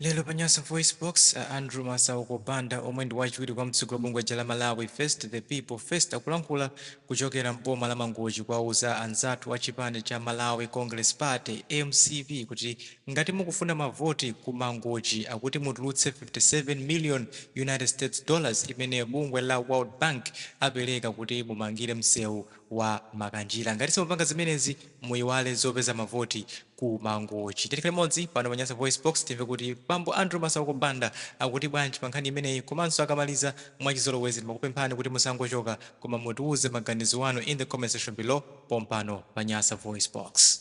Lero pa Nyasa Voice Box, a Andrew Masauko Banda, omwe ndi wachiwiri kwa mtsogoleri wa bungwe la Malawi First, The People First, akulankhula kuchokera m'boma la Mangochi kuwauza anzathu a chipani cha Malawi Congress Party, MCP, kuti ngati mukufuna mavoti ku Mangochi, akuti mutulutse 57 million United States dollars imene bungwe la World Bank apereka kuti mumangire msewu wa Makanjira. Ngati simupanga zimenezi, muyiwale zopeza mavoti ku Mangochi. Tikhale limodzi pano pa Nyasa Voice Box, timve kuti bambo Andrew Masauko Banda akuti bwanji pa nkhani imeneyi. Komanso akamaliza, mwachizolowezi timakupemphani kuti musangochoka, koma mutiuze maganizo anu in the comment section below pompano pa Nyasa Voice Box.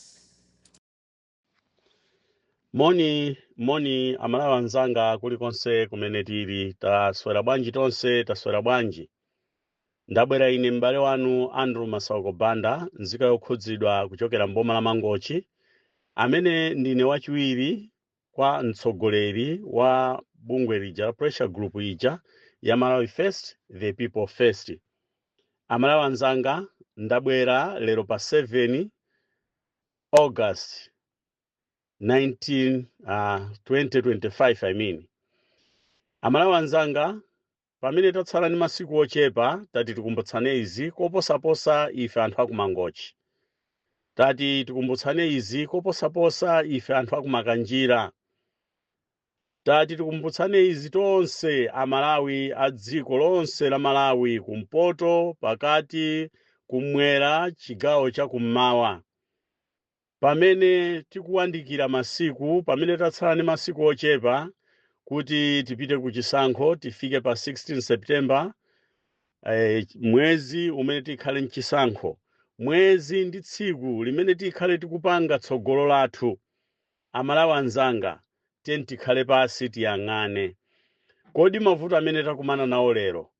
Moni moni, Amalawi anzanga kulikonse kumene tili, taswera bwanji tonse? Taswera bwanji? Ndabwera ine m'bale wanu Andrew Masauko Banda, nzika yokhudzidwa kuchokera mboma la Mangochi, amene ndine wachiwiri kwa mtsogoleri wa bungwe lija la pressure group ija ya Malawi First, The People First. Amalawi anzanga, ndabwera lero pa 7 August 19 2025, I mean. Amalawi anzanga, pamene tatsala ndi masiku ochepa, tati tikumbutsane izi koposaposa ife anthu akuMangochi, tati tikumbutsane izi koposaposa ife anthu akuMakanjira, tati tikumbutsane izi tonse Amalawi a dziko lonse la Malawi, kumpoto, pakati, kumwera, chigawo cha kummawa. Pamene tikuwandikira masiku, pamene tatsala ndi masiku ochepa kuti tipite ku chisankho, tifike pa 16 September, mwezi umene tikhale mchisankho, mwezi ndi tsiku limene tikhale tikupanga tsogolo lathu. Amalawi anzanga, tiyeni tikhale pasi, tiyang'ane. Kodi mavuto amene takumana nawo lero,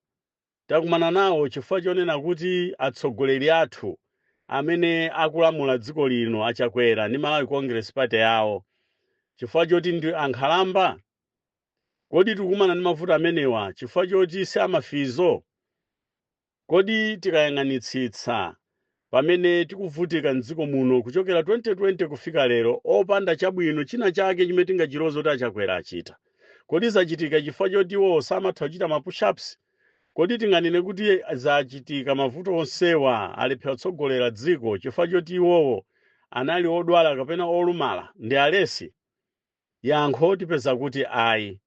takumana nawo chifukwa chonena kuti atsogoleri athu amene akulamula dziko lino, aChakwera ndi Malawi Congress Party yawo, chifukwa choti ndi ankhalamba? Kodi tikukumana ndi mavuto amenewa chifukwa choti si amafizo? Kodi tikayang'anitsitsa pamene tikuvutika mdziko muno kuchokera 2020 kufika lero, opanda chabwino china chake chimene tingachiloze kuti aChakwera achita, kodi zachitika chifukwa choti iwo samatha kuchita ma push-ups? Kodi tinganene kuti zachitika, mavuto onsewa, alephera kutsogolera dziko chifukwa choti iwowo anali odwala kapena olumala ndi alesi? Yankho tipeza kuti ayi.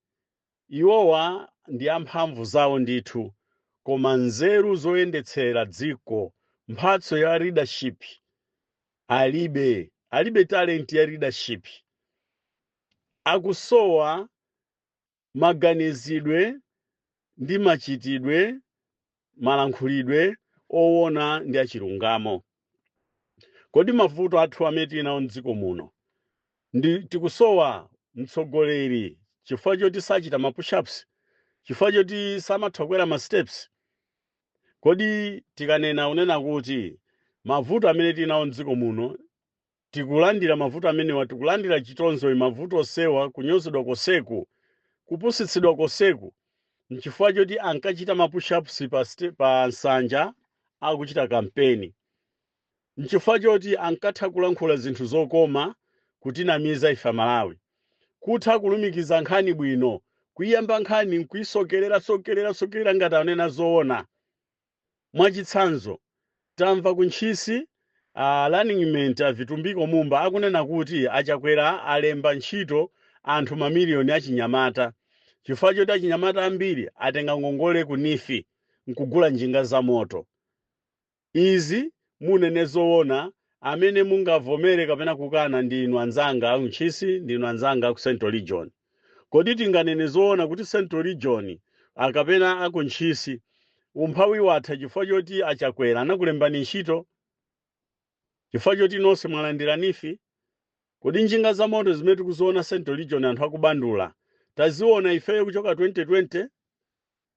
Iwowa ndi amphamvu zawo ndithu, koma nzeru zoyendetsera dziko, mphatso ya leadership alibe, alibe talent ya leadership. Akusowa maganizidwe ndi machitidwe, malankhulidwe owona ndi achilungamo. Kodi mavuto athu amene tili nawo mdziko muno ndi tikusowa mtsogoleri chifukwa choti sachita ma push-ups, chifukwa choti samatha kukwera ma steps? Kodi tikanena unena kuti mavuto amene tili nawo mdziko muno, tikulandira mavuto amenewa, tikulandira chitonzo, mavuto osewa, kunyozedwa koseku, kupusitsidwa koseku, nchifukwa choti ankachita ma push-ups pa nsanja akuchita kampeni, nchifukwa choti ankatha kulankhula zinthu zokoma kutinamiza ife Amalawi, kutha kulumikiza nkhani bwino, kuyiyamba nkhani nkuyisokerera sokerera sokerera ngati anena zoona? Mwachitsanzo, tamva ku Ntchisi running mate a Vitumbiko Mumba akunena kuti aChakwera alemba ntchito anthu mamiliyoni achinyamata, chifukwa choti achinyamata ambiri atenga ngongole ku NEEF nkugula njinga za moto. Izi munene zoona, amene mungavomere kapena kukana ndinu anzanga aku Ntchisi, ndinu anzanga aku Central Region. Kodi tinganene zoona kuti Central Region akapena aku Ntchisi umphawi watha chifukwa choti aChakwera anakulembani ntchito, chifukwa choti nonse mwalandira NEEF? Kodi njinga za moto zimene tikuziona Central Region anthu akubandula, taziona ifeyo kuchoka 2020,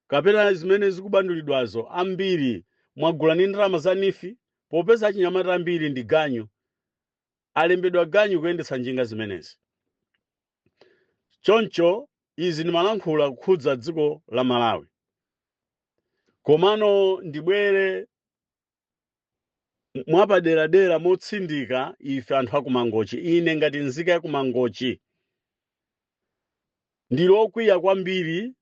kapena zimene zikubandulidwazo ambiri mwagula ndi ndalama za NEEF, popeza achinyamata ambiri ndi ganyu, alembedwa ganyu kuyendetsa njinga zimenezi? Choncho izi ndimalankhula kukhudza dziko la Malawi, komano ndibwere mwapaderadera motsindika ife anthu akuMangochi, ine ngati nzika ya kuMangochi. Ndili okwiya kwambiri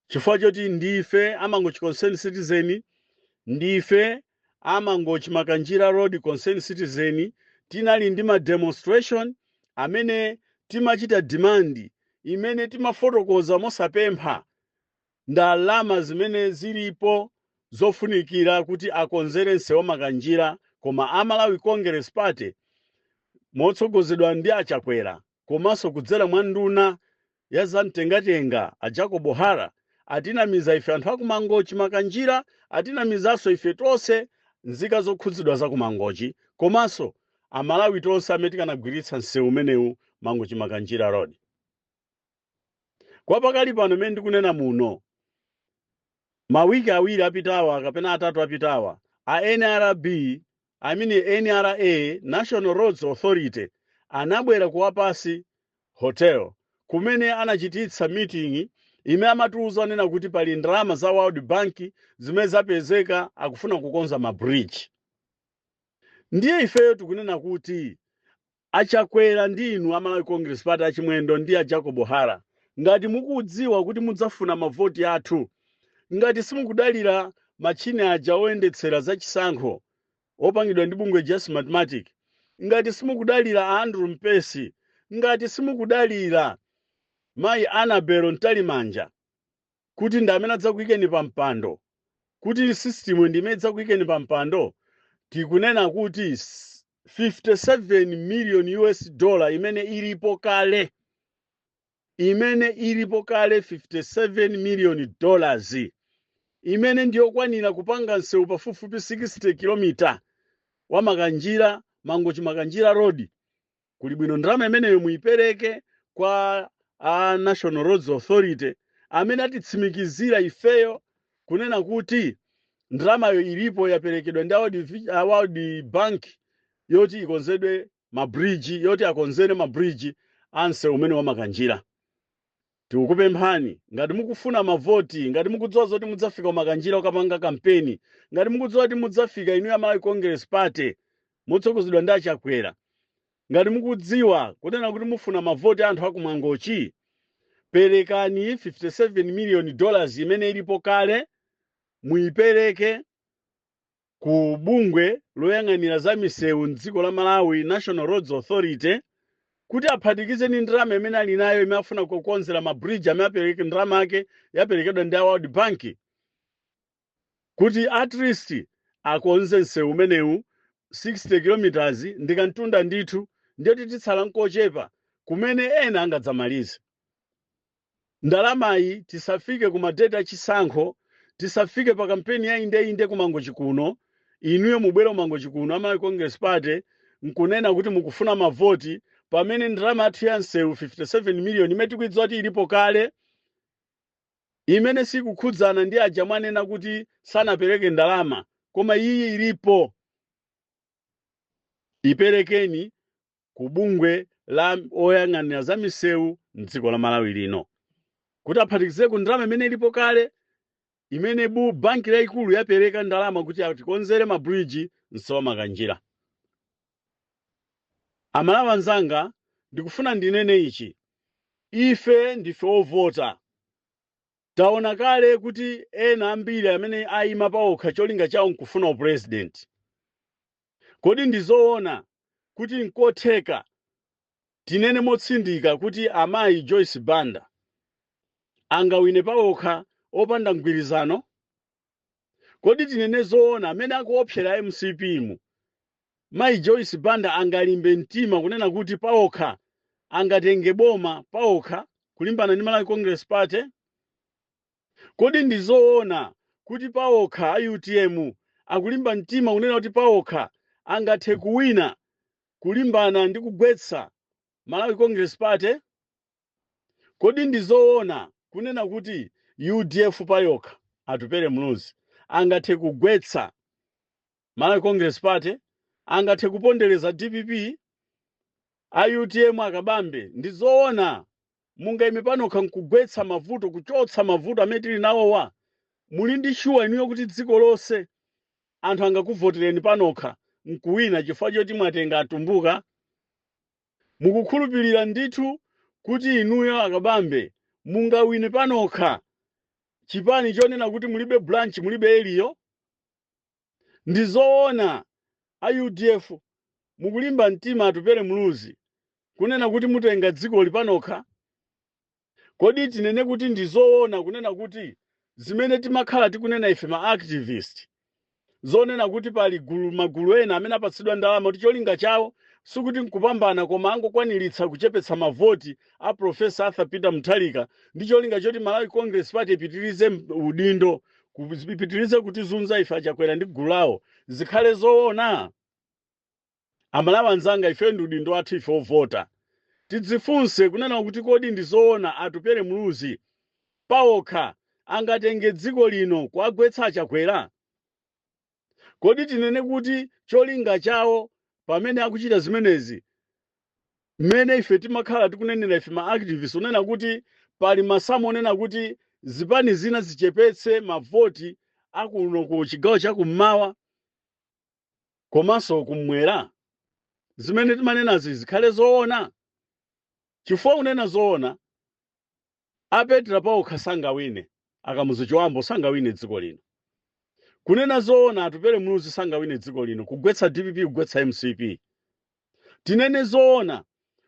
chifukwa choti ndife a Mangochi Concerned Citizen, ndife a Mangochi Makanjira Road Concerned Citizen, tinali ndi ma demonstration amene timachita demand, imene timafotokoza mosapempha ndalama zimene zilipo zofunikira kuti akonzere msewu wa Makanjira. Koma a Malawi Congress Party, motsogozedwa ndi Achakwera komanso kudzera mwa nduna ya zamtengatenga a Jacob Hara, atinamiza ife anthu akumangochi Makanjira, atinamizanso ife tonse nzika zokhudzidwa za kumangochi komanso Amalawi tonse amene tikanagwiritsa msewu umenewu, Mangochi Makanjira Road. Kwa pakali pano imene ndikunena muno, mawiki 2 apitawa kapena 3 apitawa, a NRB, I mean NRA, National Roads Authority, anabwera ku Wapasi Hotel kumene anachititsa meeting imene amatiuza nena kuti pali ndalama za World Bank zimene zapezeka, akufuna kukonza ma bridge. Ndiye ifeyo tikunena kuti Achakwera ndi inu a Malawi Congress Party, Achimwendo ndi a Jacob Hara, ngati mukudziwa kuti mudzafuna mavoti athu, ngati simukudalira machine aja oyendetsera zachisankho opangidwa ndi bungwe Just Mathematic, ngati simukudalira Andrew Mpesi, ngati simukudalira mayi Annabel Mtalimanja kuti ndi amene adzakuyikeni pa mpando, kuti system ndi imene idzakuyikeni pa mpando, tikunena kuti 57 million US dollar imene ilipo kale, imene ilipo kale, 57 million dollars imene ndiyokwanira kupanga msewu pafupifupi 60 kilomita wa Makanjira, Mangochi Makanjira Road, kuli bwino ndalama imeneyo muyipereke kwa a National Roads Authority amene atitsimikizira ifeyo kunena kuti ndalamayo ilipo, yaperekedwa ndi a World Bank yoti ikonzedwe mabridge, yoti akonzere mabridge a msewu umene wa Makanjira. Tikukupemphani, ngati mukufuna mavoti, ngati mukudziwa zoti mudzafika kumakanjira kukapanga kampeni, ngati mukudziwa kuti mudzafika inu ya Malawi Congress Party motsogozedwa ndi Achakwera, ngati mukudziwa kunena kuti mufuna mavoti anthu akumangochi, perekani 57 million dollars imene ilipo kale, muyipereke ku bungwe loyang'anira za misewu mdziko la Malawi, National Roads Authority, kuti aphatikize ndi ndalama imene ali nayo imene afuna kukonzera mabridge amene apereke ndalama ake yaperekedwa ndi a World Bank, kuti at least akonze msewu umenewu. 60 kilometers ndikantunda ndithu, ndiyoti titsala nkochepa kumene ena angadzamalize. Ndalamayi tisafike ku madeti achisankho, tisafike pa kampeni ya indeinde kumangochi kuno, inuyo mubwere kumangochi kuno a Malawi Congress Party nkunena kuti mukufuna mavoti, pamene ndalama yathu ya msewu 57 million imene tikuidziwa kuti ilipo kale, imene sikukhudzana ndi aja mwanena kuti sanapereke ndalama, koma iyi ilipo, iperekeni ku bungwe la oyang'anira za misewu mdziko la Malawi lino kuti aphatikizeko ndalama imene ilipo kale, imene bu banki yayikulu yapereka ndalama kuti atikonzere mabridge msewu wa Makanjira. Amalawi anzanga, ndikufuna ndinene ichi: ife ndife ovota. Taona kale kuti ena ambiri amene ayima paokha cholinga chawo nkufuna upresident. Kodi ndizoona kuti nkotheka tinene motsindika kuti amayi Joyce Banda angawine paokha opanda mgwirizano? Kodi tinene zoona, amene akuopsera MCP mu, mayi Joyce Banda angalimbe mtima kunena kuti paokha angatenge boma paokha kulimbana ndi Malawi Congress Party? Kodi ndizoona kuti paokha a UTM akulimba mtima kunena kuti paokha angathe kuwina kulimbana ndi kugwetsa Malawi Congress Party? Kodi ndizoona kunena kuti UDF payokha, Atupele Muluzi, angathe kugwetsa Malawi Congress Party, angathe kupondereza DPP? A UTM akabambe, ndizoona mungaime panokha nkugwetsa mavuto, kuchotsa mavuto amene tili nawowa? Muli ndi sure inuyo kuti dziko lonse anthu angakuvotereni panokha nkuwina chifukwa choti mwatenga Atumbuka? Mukukhulupirira ndithu Kuti inuyo akabambe mungawine panokha chipani chonena kuti mulibe branch, mulibe area? Ndi zoona a UDF mukulimba mtima Atupele Muluzi kunena kuti mutenga dzikoli panokha? Kodi tinene kuti ndi zoona kunena kuti zimene timakhala tikunena ife ma activist, zonena kuti pali gulu, magulu ena amene apatsidwa ndalama kuti cholinga chawo sikuti nkupambana, koma angokwaniritsa kuchepetsa mavoti a Professor Arthur Peter Mutharika ndi cholinga choti Malawi Congress Party ipitirize udindo, ipitirize kutizunza ife achakwera ndi gulu lawo, zikhale zoona? Amalawi anzanga, ife ndi udindo wathu ife ovota tidzifunse kunena kuti kodi ndi zoona Atupele Muluzi pawokha angatenge dziko lino kuagwetsa achakwera? Kodi tinene kuti cholinga chawo pamene akuchita zimenezi, mmene ife timakhala tikunenera ife ma activists kunena kuti pali masamu onena kuti zipani zina zichepetse mavoti akuno ku chigawo chakummawa komanso kummwera, zimene timanenazi zikhale zoona? Chifukwa kunena zoona, apetra pawokha sangawine, akamuzu Chibambo sangawine dziko lino. Kunena zoona, Atupele Muluzi sangawine dziko lino kugwetsa DPP, kugwetsa MCP. Tinene zoona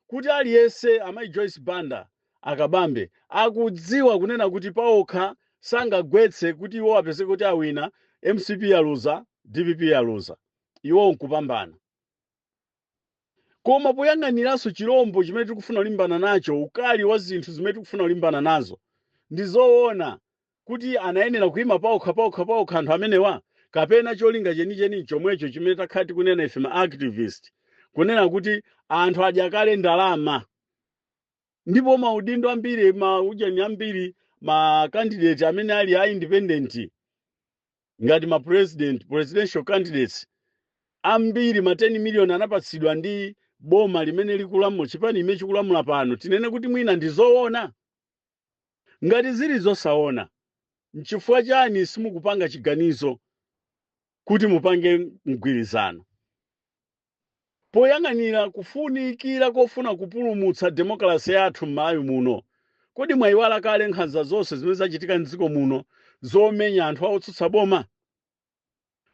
kuti aliyense, amayi Joyce Banda, akabambe akudziwa kunena kuti pawokha sangagwetse kuti iwo apeze kuti awina, MCP yaluza, DPP yaluza, iwo nkupambana. Koma poyang'aniranso chirombo chimene tikufuna kulimbana nacho, ukali wa zinthu zimene tikufuna kulimbana nazo, ndi zoona kuti anayenera kuyima pawokha pawokha pawokha anthu amenewa, kapena cholinga chenicheni chomwecho chimene takhala tikunena ife ma activist, kunena kuti anthu adya kale ndalama, ndipo maudindo ambiri, maujeni ambiri, ma candidate amene ali a independent ngati ma president, presidential candidates ambiri, ma 10 million anapatsidwa ndi boma limene likulamula, chipani imene chikulamula pano? Tinene kuti mwina ndi zoona? Ngati zili zosaona, nchifukwa chani simukupanga chiganizo kuti mupange mgwirizano poyang'anira kufunikira kofuna kupulumutsa demokrasi yathu m'Malawi muno? Kodi mwayiwala kale nkhanza zonse zimene zachitika mdziko muno zomenya anthu otsutsa boma?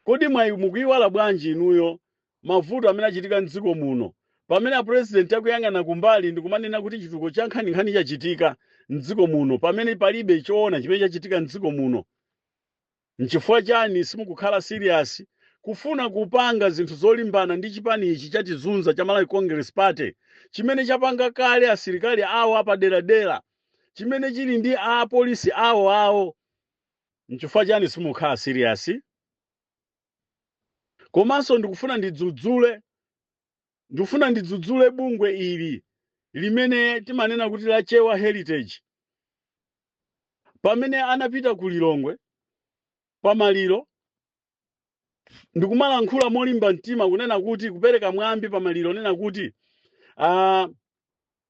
Kodi mwayi mukuyiwala bwanji inuyo mavuto amene achitika mdziko muno pamene apresident akuyang'ana kumbali ndikumanena kuti chitukuko cha nkhaninkhani chachitika mdziko muno, pamene palibe choona chimene chachitika mdziko muno? Nchifukwa chani simukukhala serious kufuna kupanga zinthu zolimbana ndi chipani ichi chatizunza cha Malawi Congress Party, chimene chapanga kale asilikali awo apaderadera, chimene chili ndi apolisi awo awo? Nchifukwa chani simukhala serious? Komanso ndikufuna ndidzudzule bungwe ili limene timanena kuti la Chewa Heritage. Pamene anapita ku Lilongwe pamaliro ndikumalankhula molimba mtima kunena kuti, kupereka mwambi pamaliro nena kuti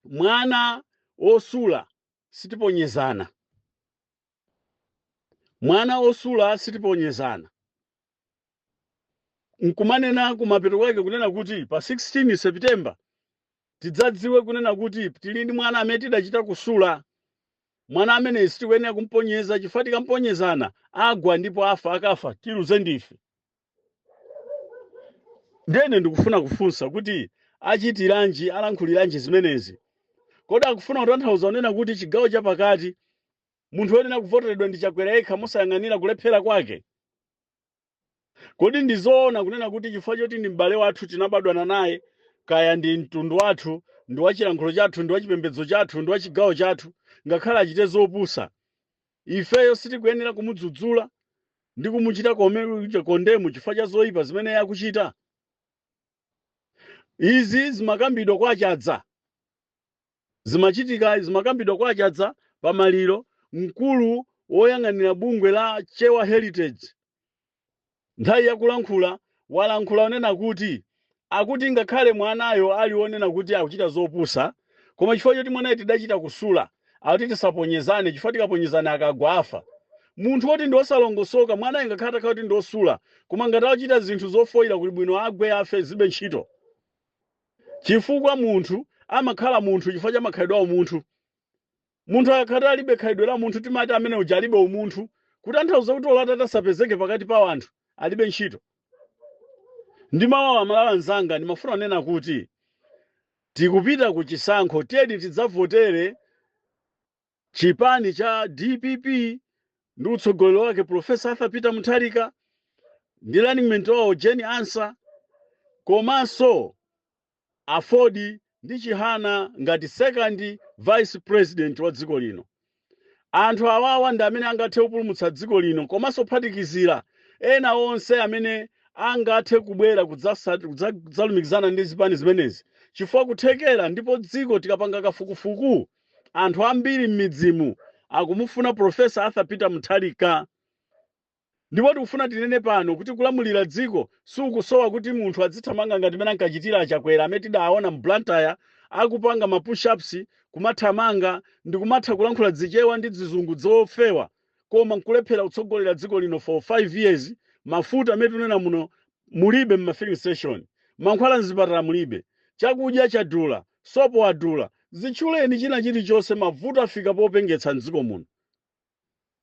mwana wosula sitiponyezana, mwana osula sitiponyezana, nkumanena kumapeto kwake kunena kuti pa 16 September tidzadziwe kunena kuti tili ndi mwana amene tidachita kusula. Mwana amene sitikuyenera kumponyeza, chifukwa tikamponyezana agwa ndipo afa, akafa tiluze ndife. Ndene ndikufuna kufunsa kuti achitiranji, alankhuliranji zimenezi? Kodi akufuna kutanthauza kunena kuti chigawo chapakati munthu woyenera kuvoteredwa ndi Chakwera yekha, mosayang'anira kulephera kwake? Kodi ndi zoona kunena kuti chifukwa choti ndi m'bale wathu, tinabadwana naye, kaya ndi mtundu wathu, ndi wa chilankhulo chathu, ndi wa chipembedzo chathu, ndi wa chigawo chathu, ngakhale achite zopusa, ifeyo sitikuyenera kumudzudzula ndi kumuchita condemn chifukwa cha zoyipa zimene iye akuchita? Izi zimakambidwa kwa Chadza, zimachitika, zimakambidwa kwa Chadza pamaliro. Mkulu woyang'anira bungwe la Chewa Heritage, nthawi yakulankhula, walankhula onena kuti akuti ngakhale mwanayo ali onena kuti akuchita zopusa, koma chifukwa choti mwanayo tidachita kusula, akuti tisaponyezane, chifukwa tikaponyezana akagwa afa. Munthu woti ndi osalongosoka, mwanayo ngakhale atakhala kuti ndi osula, koma ngati akuchita zinthu zofoyira, kuli bwino agwe afe, zibe ntchito, chifukwa munthu Amakhala munthu chifukwa cha makhalidwe a umunthu. Munthu akakhala alibe khalidwe la munthu, timati amene uja alibe umunthu, kutanthauza kuti olo atasapezeke pakati pa anthu, alibe ntchito. Ndi mawu Amalawi anzanga, ndimafuna kunena kuti tikupita ku chisankho. Tiyeni tidzavotere chipani cha DPP ndi utsogoleri wake Professor Arthur Peter Mutharika ndi running mate wawo Jane Ansah, komanso Aford ndi Chihana ngati second vice president wa dziko lino. Anthu awawa ndi amene angathe kupulumutsa dziko lino, komanso kuphatikizira ena onse amene angathe kubwera kudzalumikizana ndi zipani zimenezi, chifukwa kuthekera ndipo dziko tikapanga kafukufuku, anthu ambiri m'midzimu akumufuna Professor Arthur Peter Mutharika. Ndipo tikufuna tinene pano kuti kulamulira dziko sikusowa kuti munthu adzithamanga ngati mmene ankachitira Achakwera amene tidaona mu Blantyre akupanga ma push-ups, kumathamanga ndi kumatha kulankhula Dzichewa ndi Dzizungu zofewa, koma nkulephera kutsogolera dziko lino for 5 years. Mafuta amene tunena muno mulibe mma filling station, mankhwala mzipatala mulibe, chakudya chadula, sopo wadula, zitchuleni china chilichonse. Mavuto afika popengetsa mdziko muno.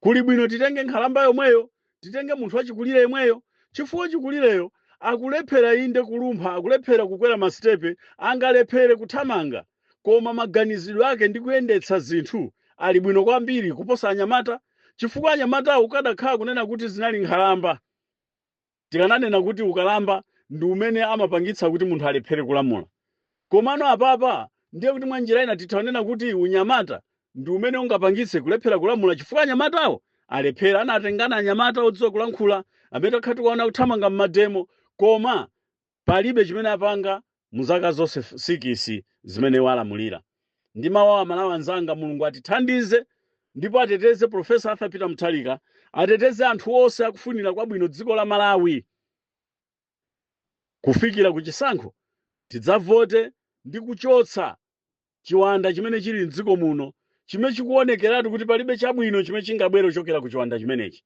Kuli bwino titenge nkhalamba yomweyo, titenge munthu wachikulire yemweyo, chifukwa chikulireyo akulephera inde kulumpha, akulephera kukwera masitepe, angalephere kuthamanga, koma maganizidwe ake ndi kuyendetsa zinthu ali bwino kwambiri kuposa anyamata, chifukwa anyamata ukadakhala kunena kuti zinali nkhalamba, tikananena kuti ukalamba ndi umene amapangitsa kuti munthu alephere kulamula. Komano apapa ndiye kuti mwa njira ina titha kunena kuti unyamata ndi umene ungapangitse kulephera kulamula, chifukwa anyamatawo alephera. Anatengana anyamata odziwa kulankhula amene takhala tikuona kuthamanga mma demo, koma palibe chimene apanga mu zaka zonse 6 zimene walamulira. Ndi mawu Amalawi anzanga, Mulungu atithandize ndipo ateteze Professor Arthur Peter Mutharika, ateteze anthu onse akufunira kwabwino dziko la Malawi. Kufikira ku chisankho, tidzavote ndi kuchotsa chiwanda chimene chili mdziko muno, chimene chikuonekeratu kuti palibe chabwino chimene chingabwere kuchokera ku chiwanda chimenechi.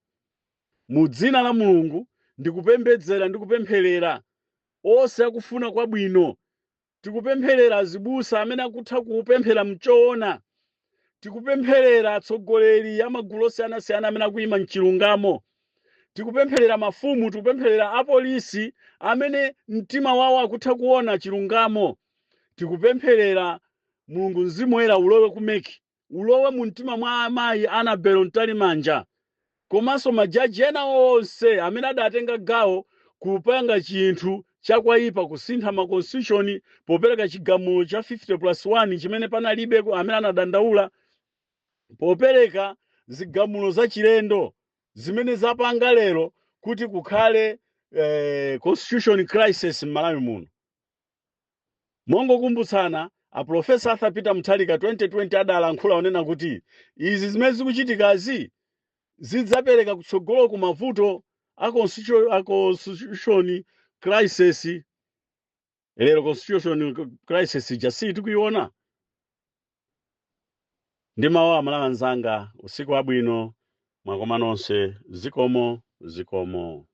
Mu dzina la Mulungu ndikupembedzera ndi kupempherera onse akufuna kwabwino. Tikupempherera azibusa amene akutha kupemphera mchoona. Tikupempherera atsogoleri amagulu osiyanasiyana amene akuyima mchilungamo. Tikupempherera mafumu. Tikupempherera apolisi amene mtima wawo akutha kuona chilungamo. Tikupempherera Mulungu, Mzimu Woyera ulowe ku MEC, ulowe mu mtima mwa amayi Annabel Mtalimanja, komanso majaji ena onse amene adatenga gawo kupanga chinthu chakwaipa, kusintha ma constitution popereka chigamulo cha 50 plus 1 chimene panalibe amene anadandaula, popereka zigamulo zachilendo zimene zapanga lero kuti kukhale constitution crisis m'Malawi muno. Mongokumbutsana, a Professor Arthur Peter Mutharika 2020 adalankhula onena kuti izi zimene zikuchitikazi zidzapereka kutsogolo ku mavuto a constitution crisis. Lero constitution crisis ija tikuiona. Ndi mawu, Amalawi anzanga, usiku wabwino, mwakoma nonse. Zikomo, zikomo.